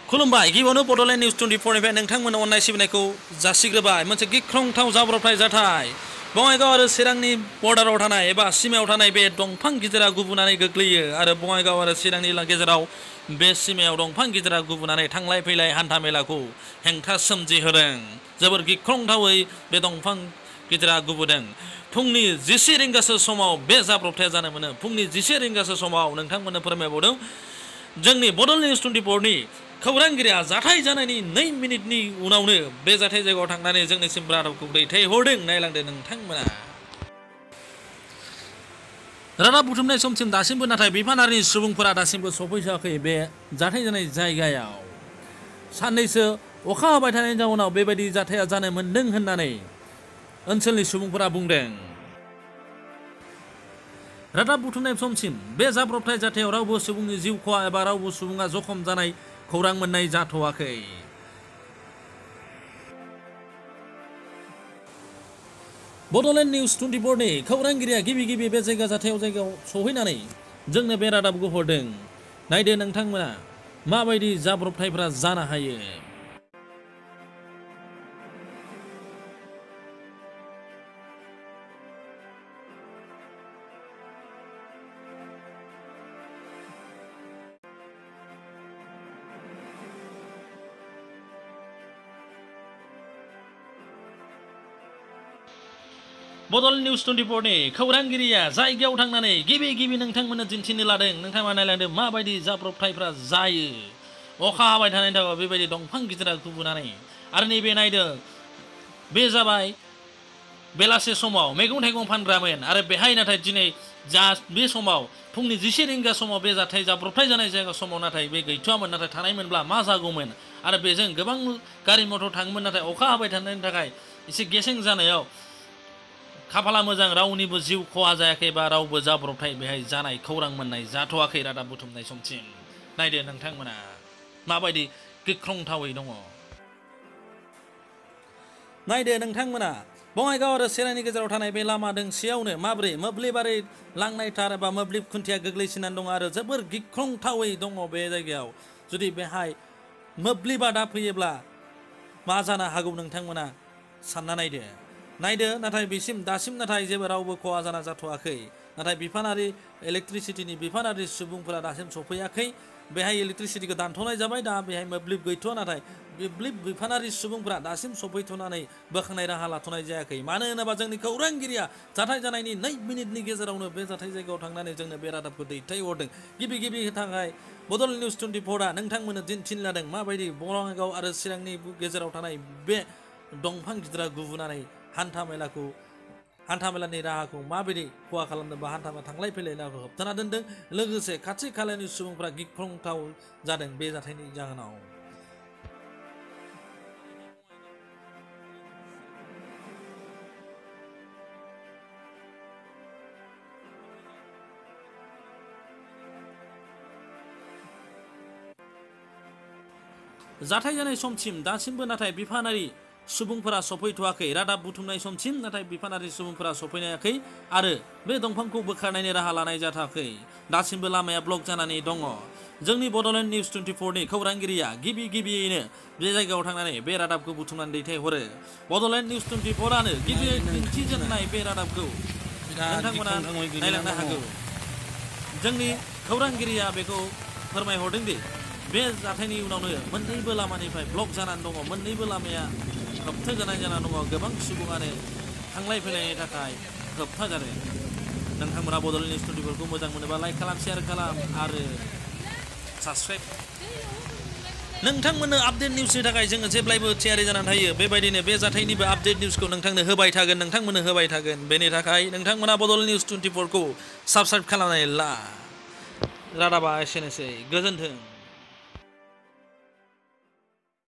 खुलुमबाय गिबियावनो बड'लेण्ड निउस 24 निफ्राय नोंथांमोननो अननाय सिबिनायखौ जासिग्रोबाय। मोनसे गिख्रंथाव जाब्रबथाय जाथाय बङाइगाव आरो चिरांनि बर्डाराव थानाय एबा सिमायाव थानाय बे दंफां गिदिरा गुबुनानै गोग्लैयो आरो बङाइगाव आरो चिरांनि गेजेराव बे सिमायाव दंफां गिदिरा गुबुनानै थांलाय फैलाय हान्था मेलाखौ हेंथा सोमजिहोदों। जोबोर गिख्रंथावै बे दंफां गिदिरा गुबुदों। फुंनि 10 रिंगासो समाव बे जाब्रबथाया जानो मोनो। फुंनि 10 रिंगासो समाव नोंथांमोननो फोरमायबावदों जोंनि बड'लेण्ड निउस 24 नि खौरांगिरिया जाथाय जानायनि 2 मिनिटनि उनावनो बे जाथाय जायगायाव थांनानै जोंनिसिम रादाबखौ दैथायहरदों। नायलांदो नोंथांमोना। रादाब बुथुमनाय समसिम दासिमबो नाथाय बिफानारिनि सुबुंफोरा दासिमबो सफैथ'वाखै बे जाथाय जानाय जायगायाव। साननैसो अखा हाबाय थानायनि जाउनाव बेबायदि जाथाया जानो मोन्दों होननानै ओनसोलनि सुबुंफोरा बुंदों। रादाब बुथुमनाय समसिम बे जाब्रबथाय जाथायाव रावबो सुबुंनि जिउ खहा एबा रावबो सुबुङा जखम जानाय खौरां मोननाय जाथ'वाखै। बड'लेण्ड निउस 24 नि खौरांगिरिया गिबि बे जायगायाव सहैनानै जोंनो बे रादाबखौ हरदों। नायदो नोंथांमोना माबायदि जाब्रबथायफोरा जानो हायो। बड'लेण्ड निउस 24 नि खौरांगिरिया जायगायाव थांनानै गिबि नोंथांमोननो दिन्थिनो लादों। नोंथांमोना नायलांदों माबायदि जाब्रबथायफ्रा जायो। अखा हाबाय थानायनि थाखाय बेबायदि दंफां गिदिरा गुबुनानै आरो नैबे नायदो बे जाबाय बेलासे समाव मैगं थाइगं फानग्रामोन आरो बेहाय नाथाय दिनै बे समाव फुंनि 10 रिंगा समाव बे जाब्रबथाय जानाय जायगा समाव नाथाय बे गैथ'वामोन। नाथाय थानायमोनब्ला मा जागौमोन आरो बेजों गोबां गारि मटर थाङोमोन। नाथाय अखा हाबाय थानायनि थाखाय एसे गेसें जानायाव खाफाला मोजां रावनिबो जिउ खहा जायाखै बा रावबो जाब्रबथाय बेहाय जानाय खौरां मोननाय जाथ'वाखै। रादाब बुथुमनाय समसिम नायदो नोंथांमोना माबायदि गिख्रंथावै दङ। नायदो नोंथांमोना बङाइगाव आरो चिरांनि गेजेराव थानाय बे लामा दोंसेयावनो माब्रै मोब्लिबारि लांनाय थार एबा मोब्लिब खुन्थिया गोग्लैसिननानै दङ आरो जोबोर गिख्रंथावै दङ बे जायगायाव। जुदि बेहाय मोब्लिबा दा फैयोब्ला मा जानो हागौ नोंथांमोना सानना नायदो। नाथाय दासिम नाथाय जेबो रावबो खहा जाना जाथ'वाखै। नाथाय इलेक्ट्रिसिटिनि बिफानारि सुबुंफोरा दासिम सफैयाखै। बेहाय इलेक्ट्रिसिटिखौ दानथ'नाय जाबाय। दा बेहाय मोब्लिब गैथ'वा। नाथाय बिफानारि सुबुंफोरा दासिम सफैथ'नानै बोखांनाय राहा लाथ'नाय जायाखै। मानो होनोबा जोंनि खौरांगिरिया जाथाय जानायनि 2 मिनिटनि गेजेरावनो बे जाथाय जायगायाव थांनानै जोंनो बे रादाबखौ दैथायहरदों। गिबि थाखाय बड'लेण्ड निउस 24 आ नोंथांमोननो दिन्थिनो लादों माबायदि बङाइगाव आरो चिरांनि गेजेराव थानाय बे दंफां गिदिरा गुबुनानै हान्था मेलानि राहाखौ माबायदि खहा खालामदों बा थांलाय फैलाय राहाखौ होबथाना दोनदों। लोगोसे खाथि खालानि सुबुंफ्रा गिख्रंथाव जादों बे जाथायनि जाहोनाव। जाथाय जानाय समसिम दासिमबो नाथाय बिफानारि सुबुंफोरा सफैथ'वाखै। रादाब बुथुमनाय समसिम नाथाय बिफानारि सुबुंफोरा सफैनायाखै आरो बे दंफांखौ बोखारनायनि राहा लानाय जाथाराखै। दासिमबो लामाया ब्लक जानानै दङ। जोंनि बड'लेण्ड निउस 24 नि खौरांगिरिया गिबियैनो बे जायगायाव थांनानै बे रादाबखौ बुथुमनानै दैथायहरो। बड'लेण्ड निउस 24 आनो गिबियै दिन्थिजेननाय बे रादाबखौ नोंथांमोना नायलांनो हागौ। जोंनि खौरांगिरिया बेखौ फोरमायहरदों दि बे जाथायनि उनावनो मोननैबो लामानिफ्राय ब्लक जानानै दङ। मोननैबो लामाया होबथाजानाय जानानै दङ। गोबां सुबुङानो थांलाय फैलायनि थाखाय होबथाजादों। नोंथांमोना बड'लेण्ड निउस 24 खौ मोजां मोनोबा लाइक खालाम, शेयार खालाम आरो साबस्क्राइब। नोंथांमोननो आपडेट निउसनि थाखाय जोङो जेब्लायबो थियारि जानानै थायो। बेबायदिनो बे जाथायनिबो आपडेट निउसखौ नोंथांनो होबाय थागोन। बेनि थाखाय नोंथांमोना बड'लेण्ड निउस 24 खौ साबस्क्राइब खालामनानै ला। रादाबा एसेनोसै। गोजोन्थों।